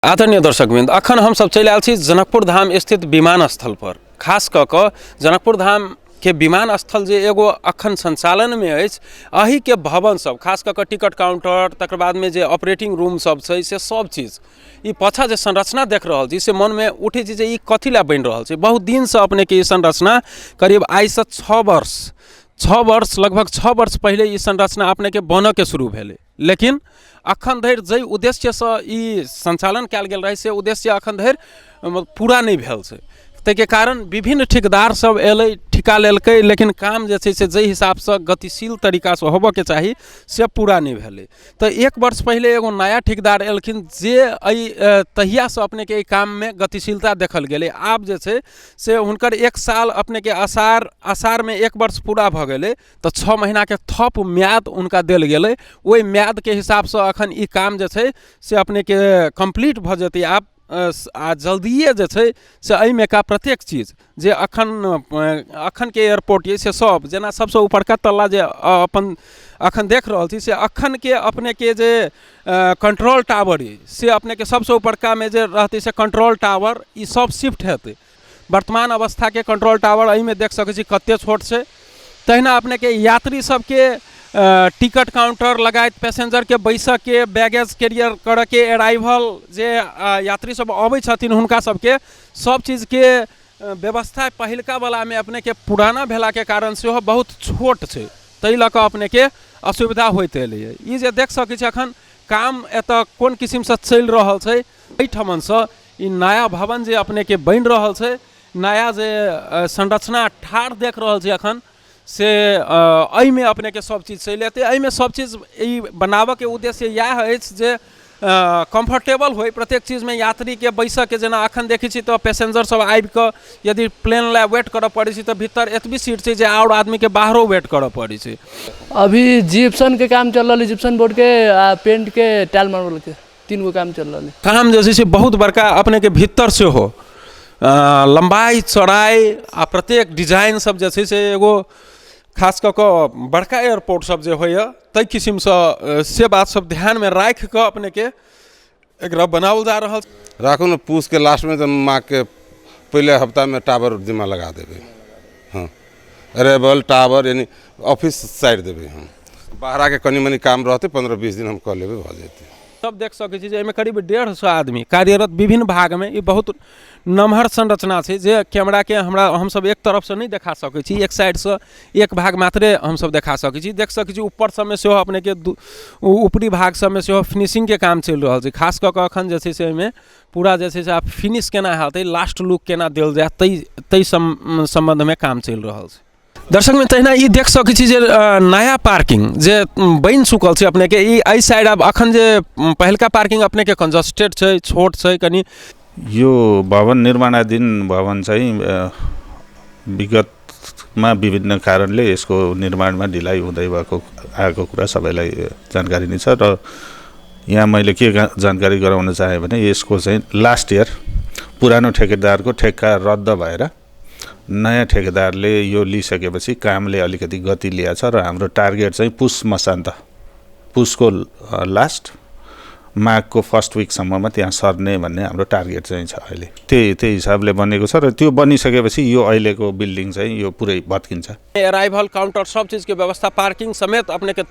आदरणीय दर्शकवृन्द, अखन हमसब चलि आयल छी जनकपुर धाम स्थित विमानस्थल पर। खास कऽ कऽ जनकपुर धामके विमानस्थल जे एगो अखन संचालनमे अछि, एहिके भवन सब खास कऽ कऽ टिकट काउंटर, तकर बादमे जे ऑपरेटिंग रूम सब छै, से सब चीज ई पाछाँ जे संरचना देख रहल छी से मनमे उठै छै जे ई कथी लए बनि रहल छै। बहुत दिनसँ अपनेके ई संरचना करीब आइसँ 6 वर्ष लगभग 6 वर्ष पहिले ई संरचना अपनेके बनऽके शुरू भेलै, लेकिन अखन धरि जाहि उद्देश्यसँ ई सञ्चालन कयल गेल रहै से उद्देश्य अखन धरि पूरा नहि भेल छै। ताहिके कारण विभिन्न ठेकेदार सब एलै, ठिका लेलकै, लेकिन काम जे छै से जाहि हिसाबसँ गतिशील तरीकासँ होबऽके चाही से पूरा नहि भेलै। तऽ एक वर्ष पहिले एगो नया ठेकेदार एलखिन जे एहि तहियासँ अपनेके एहि काममे गतिशीलता देखल गेलै। आब जे छै से हुनकर एक साल अपनेके अषाढ़मे एक वर्ष पूरा भऽ गेलै, तऽ 6 महीनाके थप म्याद हुनका देल गेलै। ओहि म्यादके हिसाबसँ अखन ई काम जे छै से अपनेके कम्प्लीट भऽ जेतै आब। आ जल्दिए जे छै से एहिमेका प्रत्येक चीज जे अखनके एयरपोर्ट यऽ से सब, जेना सबसँ ऊपरका तल्ला जे अपन अखन देख रहल छी, से अखनके अपनेके जे कंट्रोल टावर अइ से अपनेके सबसँ ऊपरकामे जे रहतै से कंट्रोल टावर ई सब शिफ्ट हेतै। वर्तमान अवस्थाके कंट्रोल टावर एहिमे देख सकै छी कते छोट छै। तहिना अपनेके यात्री सबके टिकट काउंटर लगायत पैसेंजरके बैसऽके, बैगेज कैरियर करऽके, अराइवल जे यात्री सब अबै छथिन हुनका सबके सब चीजके व्यवस्था पहिलका वलामे अपनेके पुराना भेलाके कारण सेहो बहुत छोट छै। ताहि लऽ कऽ अपनेके असुविधा होइत एलैए। ई जे देख सकै छी अखन काम एतऽ कोन किसिमसँ चलि रहल छै, एहिठमनसँ ई नया भवन जे अपनेके बनि रहल छै, नया जे संरचना ठाढ़ देख रहल छी अखन, से एहिमे अपनेके सब चीज चलि एतै। एहिमे सब चीज ई बनाबऽके उद्देश्य इएह अछि जे कम्फर्टेबल होइ प्रत्येक चीजमे यात्रीके बैसऽके। जेना अखन देखै छी तऽ पैसेंजर सब आबिकऽ यदि प्लेन लए वेट करऽ पड़ै छै तऽ भीतर एतबी सीट छै जे आओर आदमीके बाहरो वेट करऽ पड़ै छै। अभी जिप्सन के काम चल रहल है, जिप्सन बोर्ड के आ पेंट के, टाइल मार्बल के, तीन गो काम चल रहल है। काम जे छै से बहुत बड़का अपनेके भीतर सेहो लम्बाइ, चौड़ाइ आ प्रत्येक डिजाइन सब जे छै से एगो खास कऽ कऽ बड़का एयरपोर्ट सब जे होइए ताहि किसिमसँ से बात सब ध्यानमे राखि कऽ अपनेके एकरा बनाओल जा रहल। राखू ने, पूसके लास्टमे तऽ माघके पहिले हफ्तामे टावर जिम्मा लगा देबै। हँ, अरेवल टावर यानी ऑफिस साइड देबै हम। बाहराके कनि मनि काम रहतै, 15-20 दिन हम कऽ लेबै, भऽ जेतै। सब देख सकै छी जे एहिमे करीब 150 आदमी कार्यरत विभिन्न भागमे। ई बहुत नमहर संरचना छै जे कैमराके हमरा हमसब एक तरफसँ नहि देखा सकै छी, एक साइडसँ एक भाग मात्रे हमसब देखा सकै छी। देख सकै छी ऊपर सबमे सेहो अपनेके ऊपरी भाग सबमे सेहो फिनिशिंगके काम चलि रहल छै। खास कऽ कऽ अखन जे छै से एहिमे पूरा जे छै से आब फिनिश केना हेतै, लास्ट लुक केना देल जायत, ताहि ताहि सम्बन्धमे काम चलि रहल छै। दर्शकमे तहिना ई देख सकै छी जे नया पार्किंग जे बनि चुकल छै अपनेके ई एहि साइड। आब अखन जे पहिलका पार्किंग अपनेके कंजस्टेड छै, छोट छै कनि। यो भवन, निर्माणाधीन भवन चाहिँ विगतमा विभिन्न कारणले यसको निर्माणमा ढिलाइ हुँदै भएको आएको कुरा सबैलाई जानकारी नै छ। र यहाँ मैले के जानकारी गराउन चाहेँ भने यसको चाहिँ लास्ट इयर पुरानो ठेकेदारको ठेक्का रद्द भएर नयाँ ठेकेदारले यो लिइसकेपछि कामले अलिकति गति ल्याएको छ र हाम्रो टार्गेट चाहिँ पुस मसान्त, पुसको लास्ट माघको फर्स्ट विकसम्ममा त्यहाँ सर्ने भन्ने हाम्रो टार्गेट चाहिँ छ अहिले। त्यही त्यही हिसाबले बनेको छ र त्यो बनिसकेपछि यो अहिलेको बिल्डिङ चाहिँ यो पुरै भत्किन्छ। अराइवल काउंटर सब चीजके व्यवस्था, पार्किंग समेत अपनेके।